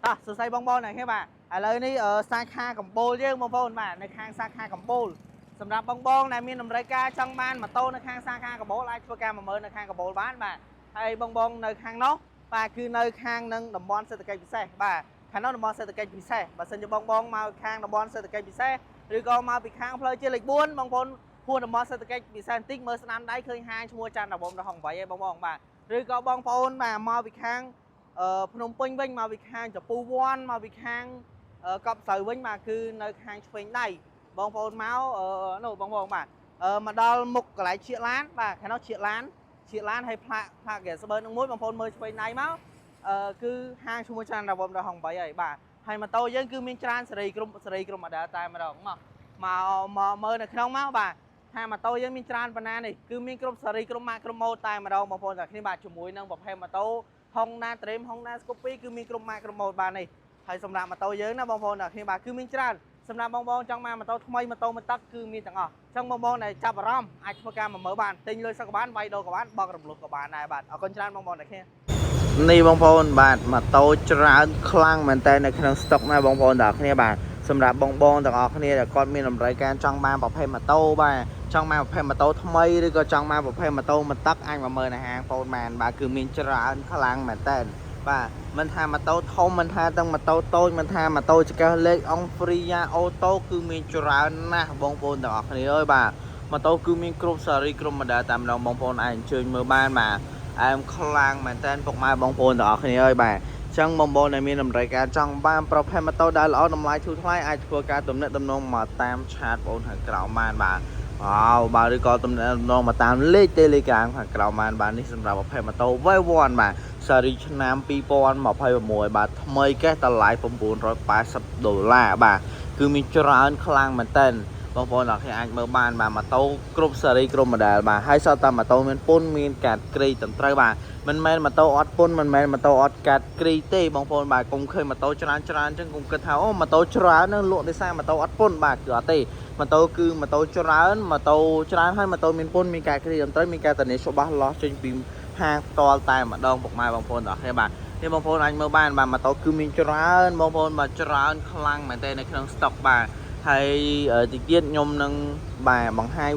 តោះសួស្តីបងប្អូនអ្នកគ្នាបាទឥឡូវនេះសាខាកំពូលយើងបងប្អូនបាទនៅខាងសាខាកំពូលសម្រាប់បងបងដែលមានតម្រូវការចង់បានម៉ូតូនៅខាងសាខាកំពូលអាចធ្វើការមកមើលនៅខាងកំពូលបានបាទហើយបងបងនៅខាងនោះបាទគឺនៅខាងនឹងតំបន់សេដ្ឋកិច្ចពិសេសបាទខាងនោះតំបន់សេដ្ឋកិច្ចពិសេសបើសិនជាបងបងមកខាងតំបន់សេដ្ឋកិច្ចពិសេសឬក៏មកពីខាងផ្លូវជាតិលេខ4បងប្អូនហួសតំបន់សេដ្ឋកិច្ចពិសេសបន្តិចមើលស្នាមដៃឃើញហាងឈ្មោះច័ន្ទរវំរហង8ឯងបងបងបាទឬក៏បងប្អូនបាទមកពីខាង ភ្នំពេញវិញមកពីខាងចពូវ័នមកពីខាងកប់ស្រូវវិញបាទគឺនៅខាងឆ្វេងដៃបងប្អូនមកនោះបងប្អូនបាទមកដល់មុខកន្លែងឈៀកឡានបាទខាងនោះឈៀកឡានឈៀកឡានហើយផ្លាកផ្លាកហ្គេស្បឺនឹងមួយបងប្អូនមើលឆ្វេងដៃមកគឺហាងឈ្មោះច្រើនរវំដល់ហង8ហើយបាទហើយម៉ូតូយើងគឺមានច្រើនសេរីគ្រប់សេរីគ្រប់ model តែម្ដងមកមកមកមើលនៅក្នុងមកបាទថាម៉ូតូយើងមានច្រើនប៉ុណ្ណានេះគឺមានគ្រប់សេរីគ្រប់ម៉ាកគ្រប់ម៉ូដតែម្ដងបងប្អូនទាំងគ្នាបាទជាមួយនឹងប្រភេទម៉ូតូ Honda Dream Honda Scoopy គឺមានគ្រប់ម៉ាកគ្រប់ម៉ូដបាននេះហើយសម្រាប់ម៉ូតូយើងណាបងប្អូនទាំងគ្នាបាទគឺមានច្រើនសម្រាប់បងប្អូនចង់មកម៉ូតូថ្មីម៉ូតូមួយទឹកគឺមានទាំងអស់អញ្ចឹងបងប្អូនដែលចាប់អារម្មណ៍អាចធ្វើការមកមើលបានទិញលុយសឹកក៏បានវាយដូរក៏បានបង់រំលោះក៏បានដែរបាទអរគុណច្រើនបងប្អូនទាំងគ្នានេះបងប្អូនបាទម៉ូតូច្រើនខ្លាំងមែនតើនៅក្នុងស្តុកណាបងប្អូនទាំងគ្នាបាទសម្រាប់បងបងទាំងអស់គ្នាដែលគាត់មានតម្រូវការចង់បានប្រភេទម៉ូតូបាទចង់មកប្រភេទម៉ូតូថ្មីឬក៏ចង់មកប្រភេទម៉ូតូមួយទឹកអាចមកមើលនៅហាងបងបានបាទគឺមានច្រើនខ្លាំងមែនតើបាទមិនថាម៉ូតូធំមិនថាទាំងម៉ូតូតូចមិនថាម៉ូតូចង្កឹះលេខអង្គ Freya Auto គឺមានច្រើនណាស់បងប្អូនទាំងអស់គ្នាអើយបាទម៉ូតូគឺមានគ្រប់សេរីគ្រប់ model តាមដងបងប្អូនអាចអញ្ជើញមើលបានបាទអែមខ្លាំងមែនតើពុកម៉ែបងប្អូនទាំងអស់គ្នាអើយបាទចឹងបងប្អូនដែលមានតម្រូវការចង់បានប្រភេទម៉ូតូដែលល្អតម្លៃធូរថ្លៃអាចធ្វើការទំនាក់ទំនងមកតាម chat បងប្អូនខាងក្រោមបានបាទ វ៉ាវបាទឬក៏ទំនាក់ទំនងមកតាមលេខ Telegram ខាងក្រោមបានបាទនេះសម្រាប់ប្រភេទម៉ូតូ V1 បាទសារីឆ្នាំ2026បាទថ្មីកេះតម្លៃ980ដុល្លារបាទគឺមានច្រើនខ្លាំងមែនតើបងប្អូនអរគ្នាអាចមើលបានបាទម៉ូតូគ្រប់សេរីគ្រប់ model បាទហើយសតតែម៉ូតូមានពន្ធមានកាតគ្រីត្រឹមត្រូវបាទមិនមែនម៉ូតូអត់ពន្ធមិនមែនម៉ូតូអត់កាតគ្រីទេបងប្អូនបាទកុំឃើញម៉ូតូច្រើនច្រើនអញ្ចឹងកុំគិតថាអូម៉ូតូច្រើននឹងលក់ដោយសារម៉ូតូអត់ពន្ធបាទគឺអត់ទេ ម៉ូតូគឺម៉ូតូច្រើនម៉ូតូច្រើនហើយម៉ូតូមានពន្ធមានការគ្រីត្រឹមត្រូវមានការធានាច្បាស់លាស់ចេញពីហាងផ្ទាល់តែម្ដងពុកម៉ែបងប្អូនទាំងអស់គ្នាបាទនេះបងប្អូនអាចមើលបានបាទម៉ូតូគឺមានច្រើនបងប្អូនបាទច្រើនខ្លាំងមែនទែននៅក្នុងស្តុកបាទហើយតិចទៀតខ្ញុំនឹងបាទបង្ហាញ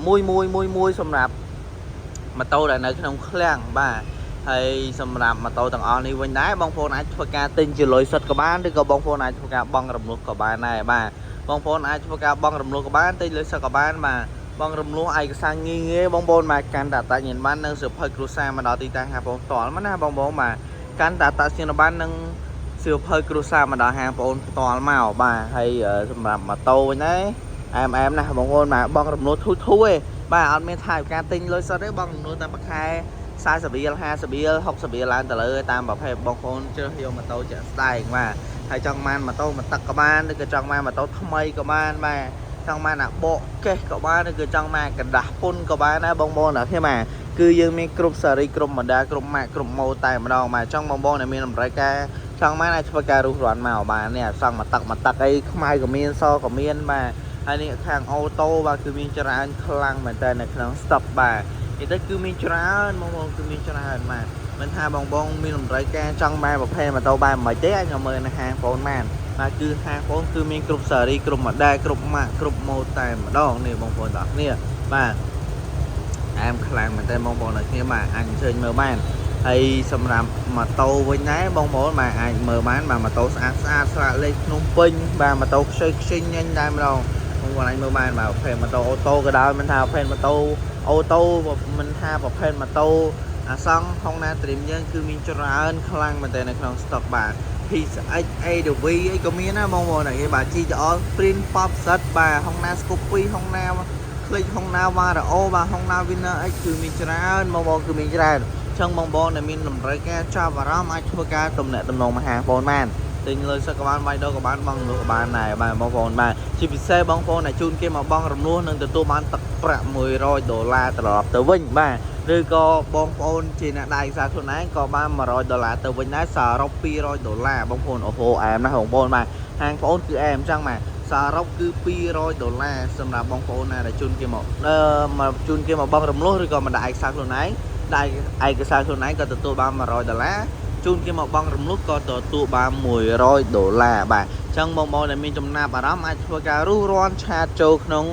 មួយមួយមួយមួយសម្រាប់ម៉ូតូដែលនៅក្នុងឃ្លាំងបាទហើយសម្រាប់ម៉ូតូទាំងអស់នេះវិញដែរបងប្អូនអាចធ្វើការទិញជាលុយសុទ្ធក៏បានឬក៏បងប្អូនអាចធ្វើការបង់រំលោះក៏បានដែរបាទ បងប្អូនអាចធ្វើការបង់រំលោះក៏បានទិញលុយសុទ្ធក៏បានបាទបង់រំលោះឯកសារងាយងាយបងប្អូនបាទកាន់តែអត្តសញ្ញាណប័ណ្ណនិងសៀវភៅគ្រួសារមកដល់ទីតាំងហាងបងផ្ទាល់មកណាបងប្អូនបាទកាន់តែអត្តសញ្ញាណប័ណ្ណនិងសៀវភៅគ្រួសារមកដល់ហាងបងប្អូនផ្ទាល់មកបាទហើយសម្រាប់ម៉ូតូវិញដែរអែមអែមណាស់បងប្អូនបាទបង់រំលោះធូរធូរឯងបាទអត់មានថាការទិញលុយសុទ្ធទេបង់រំលោះតែមួយខែ40រៀល50រៀល60រៀលឡើងទៅលើតាមប្រភេទបងប្អូនជ្រើសយកម៉ូតូជាក់ស្ដែងបាទ ហើយចង់បានម៉ូតូមួយទឹកក៏បានឬក៏ចង់បានម៉ូតូថ្មីក៏បានបាទចង់បានអាបកកេះក៏បានឬក៏ចង់បានកដាស់ពុនក៏បានដែរបងប្អូនអរគ្នាបាទគឺយើងមានគ្រប់សេរីគ្រប់ model គ្រប់ម៉ាកគ្រប់ម៉ូតែម្ដងបាទចង់បងប្អូនដែលមានតម្រូវការចង់បានអាចធ្វើការរុះរាន់មកបាទនេះអាសង់មួយទឹកមួយទឹកអីខ្មៅក៏មានសក៏មានបាទហើយនេះខាងអូតូបាទគឺមានច្រើនខ្លាំងមែនតើនៅក្នុង stock បាទនិយាយទៅគឺមានច្រើនបងប្អូនគឺមានច្រើនបាទមិនថាបងបងមានតម្រូវការចង់បានប្រភេទម៉ូតូបែបមិនទេអាចមកមើលនៅហាងបងបានបាទគឺហាងបងគឺមានគ្រប់សេរីគ្រប់ model គ្រប់ម៉ាកគ្រប់ម៉ូតែម្ដងនេះបងប្អូនទាំងអស់គ្នាបាទអែមខ្លាំងមែនតើបងប្អូនទាំងគ្នាបាទអាចអញ្ជើញមើលបានហើយសម្រាប់ម៉ូតូវិញដែរបងប្អូនបាទអាចមើលបានបាទម៉ូតូស្អាតស្អាតស្លាកលេខភ្នំពេញបាទម៉ូតូខ្ចីខ្ចីញញតែម្ដងបងប្អូនអាចមើលបានបាទប្រភេទម៉ូតូអូតូក៏ដោយមិនថាប្រភេទម៉ូតូអូតូមិនថាប្រភេទម៉ូតូអាសង់ Honda Dream យើងគឺមានច្រើនខ្លាំងមែនទែននៅក្នុង stock បាទ PCX ADV អីក៏មានណាបងប្អូនគេបាទ GTR Sprint Pop Set បាទ Honda Scoopy Honda Click Honda Vario បាទ Honda Winner X គឺមានច្រើនបងប្អូនគឺមានច្រើនចឹងបងប្អូនដែលមានតម្រូវការចាប់អារម្មណ៍អាចធ្វើការទំនាក់ទំនងមកហាងបងបានទិញលុយសឹកក៏បានវាយដូរក៏បានបង់រំលោះក៏បានដែរបាទបងប្អូនបាទជាពិសេសបងប្អូនដែលជូនគេមកបង់រំលោះនឹងទទួលបានទឹកប្រាក់100ដុល្លារត្រឡប់ទៅវិញបាទឬក៏បងប្អូនជាអ្នកដៃឯកសារខ្លួនឯងក៏បាន100ដុល្លារទៅវិញដែរសរុប200ដុល្លារបងប្អូនអូហូអែមណាស់បងប្អូនបាទហាងបងប្អូនគឺអែមចឹងបាទសរុបគឺ200ដុល្លារសម្រាប់បងប្អូនណាដែលជូនគេមកមកជូនគេមកបង់រំលោះឬក៏មកដាក់ឯកសារខ្លួនឯងដាក់ឯកសារខ្លួនឯងក៏ទទួលបាន100ដុល្លារ ជូនគេមកបង់រំលោះក៏ទទួលបាន100ដុល្លារបាទអញ្ចឹងបងបងដែលមានចំណាប់អារម្មណ៍អាចធ្វើការរុះរាន់ chat ចូលក្នុង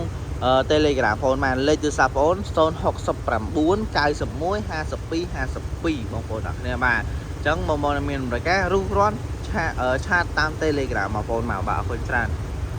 Telegram បងបានលេខទូរស័ព្ទបង069 91 52 52បងប្អូនទាំងគ្នាបាទអញ្ចឹងបងបងដែលមានតម្រូវការរុះរាន់ chat តាម Telegram បងប្អូនមកបាទអរគុណច្រើន។